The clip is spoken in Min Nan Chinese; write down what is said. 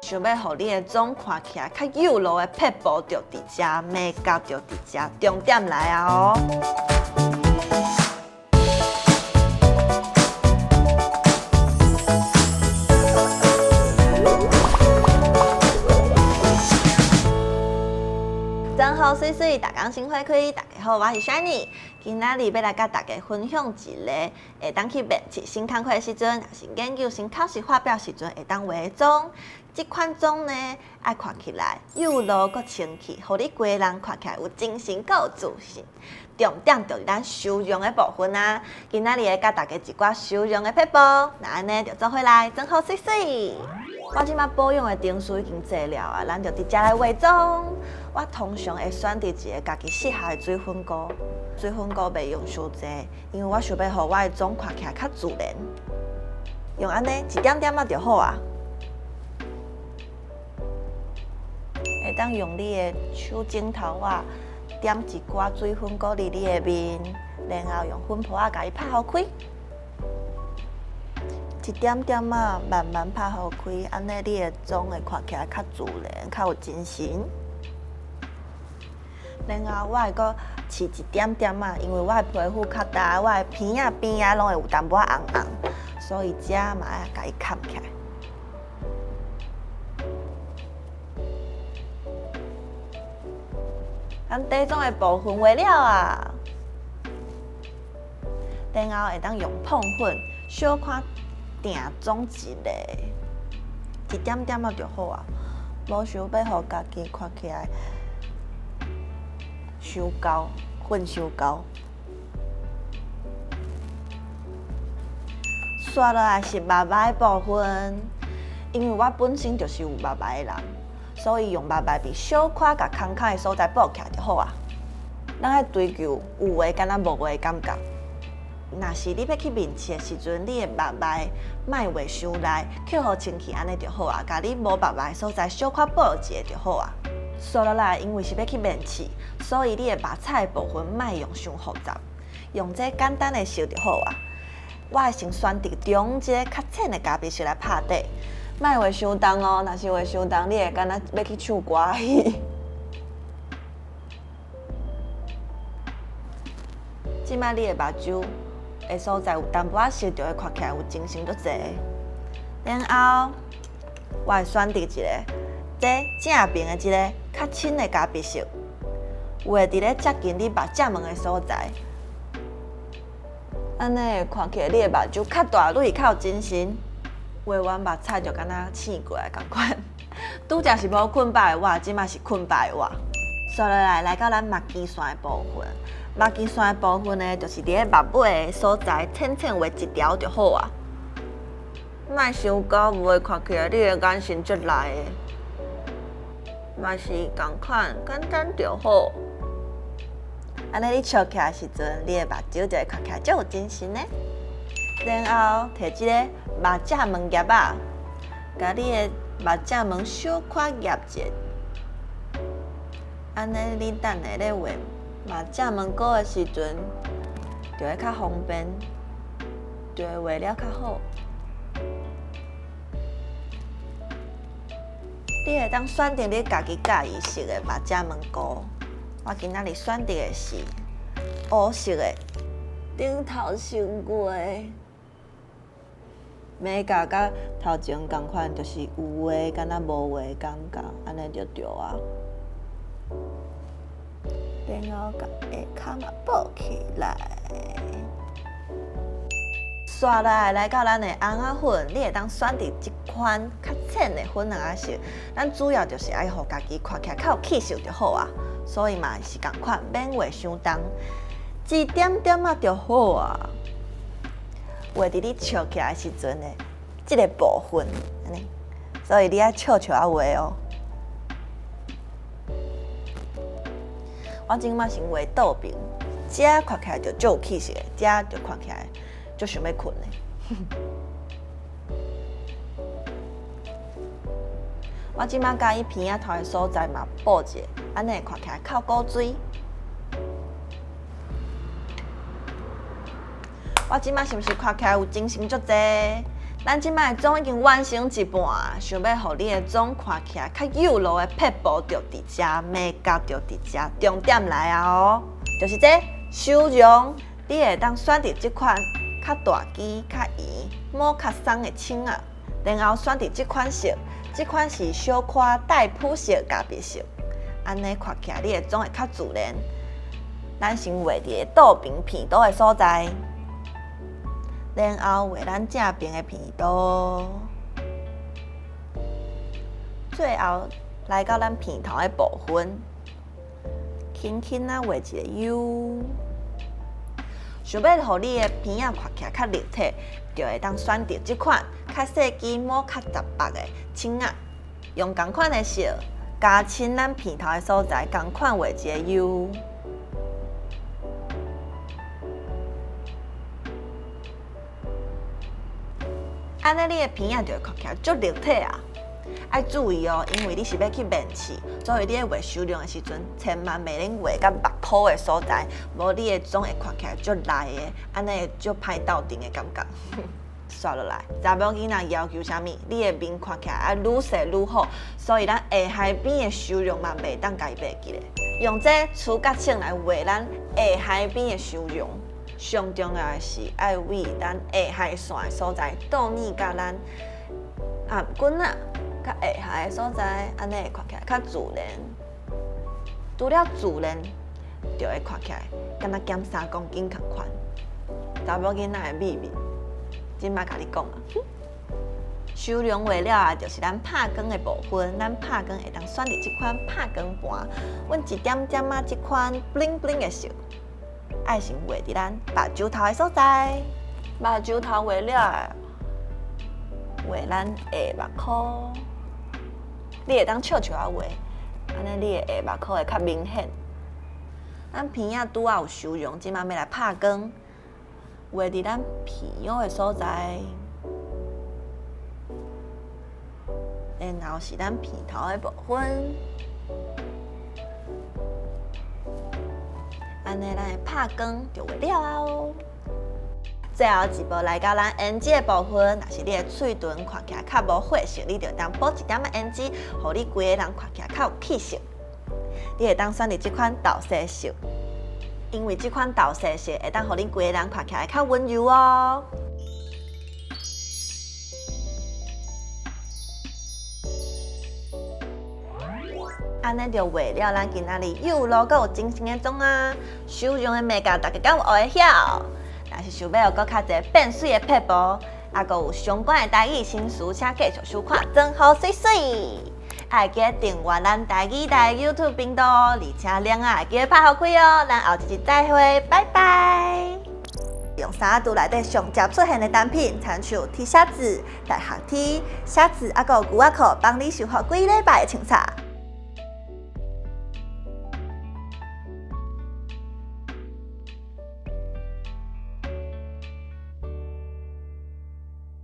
想欲予你的妝看起來較幼露的撇步，就佇遮，眉角就佇遮，重點來啊哦！妝予媠媠，逐工心花開。大家好，我是 Shiny，今仔日欲來佮大家分享一个會當去面試新工課的時陣，抑是研究生考試發表時陣會當畫的妝。這款妝呢，愛看起來幼露閣清氣，予你規个人看起來有精神閣有自信。重點就是咱修容的部分啊！今仔日會教大家一寡修容的撇步，那按呢就做伙來妝予媠媠。我這擺保養的程序已經做了啊，咱就直接來化妝。我通常會選擇一个家己適合的水粉膏，水粉膏袂用傷濟，因為我想欲予我的妝看起來較自然。用按呢一點點仔就好啊。會當用你的手指頭仔點一寡水粉膏佇你的面，然後用粉撲仔共伊拍予開。一點點仔，慢慢拍予開，按呢你的妝會看起來較自然，較有精神。然後我會閣試一點點仔，因為我的皮膚較焦，我的鼻仔邊仔攏會有淡薄仔紅紅，所以這嘛愛共伊崁起來。咱底妝的部分畫了啊，然後會當用膨粉小可定妝一下，一點點仔就好啊，無想欲予家己看起來傷厚，粉傷厚。煞落來是目眉的部分，因為我本身就是有目眉的人，所以用目眉筆小可共空空的所在補起來就好啊。咱愛追求有畫敢若無畫的感覺。若是你欲去面試的時陣，你的目眉莫畫傷內，去予清氣按呢就好啊。共你無目眉的所在小可補一下就好啊。煞落來，因為是欲去面試，所以你的目彩的部分莫用傷複雜，用這簡單的色就好啊。我會先選擇中一个較淺的咖啡色來拍底，莫畫傷重哦。若是畫傷重，你會敢若欲去唱歌戲。這擺你的目睭的所在有淡薄仔色，就會看起來有精神足濟。然後，我會選擇一个這正爿的這个較深的咖啡色，畫佇咧接近你目脊門的所在，按呢會看起來你的目睭較大蕊，較有精神。畫完目彩就敢若醒過來仝款。拄才是無睏飽的我，這擺是睏飽的我。煞落來，來到咱目睛線的部分。目睛線的部分呢，就是佇咧目尾的所在，淺淺畫一條就好啊。莫傷厚，無會看起來你的眼神足內的。嘛是仝款，簡單就好。按呢，你笑起來的時陣，你的目睭就會看起來足有精神的。然後，提這個目脊門夾仔，共你的目脊門小可夾者。按呢，你等下咧畫目脊門膏的時陣，就會較方便，就會畫了較好。你會當選擇你家己佮意色的目脊門膏。我今仔日選擇的是烏色的。頂頭先畫，眉角佮頭前仝款，就是有畫敢若無畫的感覺，按呢就對啊。然後共下跤嘛補起來。煞來來到咱的紅仔粉，你會當選擇這款較淺的粉紅仔色。咱主要就是愛予家己看起來較有氣色就好啊。所以嘛是仝款，免畫傷重，一點點仔就好啊。畫佇你笑起來時陣的這个部分，按呢，所以你愛笑笑仔畫哦。我這擺先畫倒爿，這看起來就足有氣勢的，這就看起來足想欲睏的。我這擺共伊鼻仔頭的所在嘛補一下，按呢看起來較古錐。我這擺是毋是看起來有精神足濟？咱這擺的妝已經完成一半，想欲予你的妝看起來較幼路的撇步就佇遮，眉角就佇遮，重點來啊哦，就是這修容，你會當選擇這款較大支、較圓、毛較鬆的銃仔，然後選擇這款色，這款是小可帶膚色佮白色，按呢看起來你的妝會較自然。咱先畫佇個倒邊鼻肚的所在。然後畫咱正邊的鼻肚，最後來到咱鼻頭的部分，輕輕仔畫一个 U。想欲予你的鼻仔看起來較立體，就會當選擇這款較細支、毛較雜白的銃仔，用仝款的色加深咱鼻頭的所在，仝款畫一个 U。按呢，你的鼻仔就會看起來足立體啊！愛注意哦，因為你是欲去面試，所以你咧畫修容的時陣，千萬袂免畫到目箍的所在，無你的妝會看起來足內的，按呢會足歹鬥陣的感覺。煞落來，查某囡仔要求啥物？你的面看起來愛愈細愈好，所以咱下頦邊的修容嘛袂當共伊袂記咧。用這粗甲銃來畫咱下頦邊的修容。上重要的是愛為咱下頦線的所在，倒染佮咱頷頸仔佮下頦的所在，按呢會看起來較自然。除了自然，就會看起來敢若減3公斤仝款。查某囡仔的秘密，這擺共你講啊。修容畫了啊，就是咱拍光的部分。咱拍光會當選擇這款拍光盤，阮一點點仔這款 bling bling 的色。愛先畫佇咱目睭頭的所在，目睭頭畫了，畫咱下目箍，你會當笑笑仔畫，按呢你的下目箍會較明顯。咱鼻仔拄仔有修容，這擺欲來拍光，畫佇咱鼻膶的所在，然後是咱鼻頭的部分。按呢，咱的拍光就畫了啊哦。最後一步來到咱胭脂的部分，若是你的喙唇看起來較無血色，你就當補一點仔胭脂，予你規个人看起來較有氣色。你會當選擇這款豆沙色，因為這款豆沙色會當予你規个人看起來較溫柔哦。按呢就畫了咱今仔日幼路閣有精神的妝啊！修容的眉角大家敢有學會曉？若是想欲學閣較濟變媠的撇步，抑閣有相關的台語新詞，請繼續收看《妝予媠媠》。愛記得訂閱咱台語台 YouTube 頻道，而且鈴仔會記得拍予開哦。咱後一集再會，拜拜。用三拄內底上捷出現的單品，親像 T 恤子、大學 T、靴子，抑閣有牛仔褲，幫你修復幾禮拜的穿衫。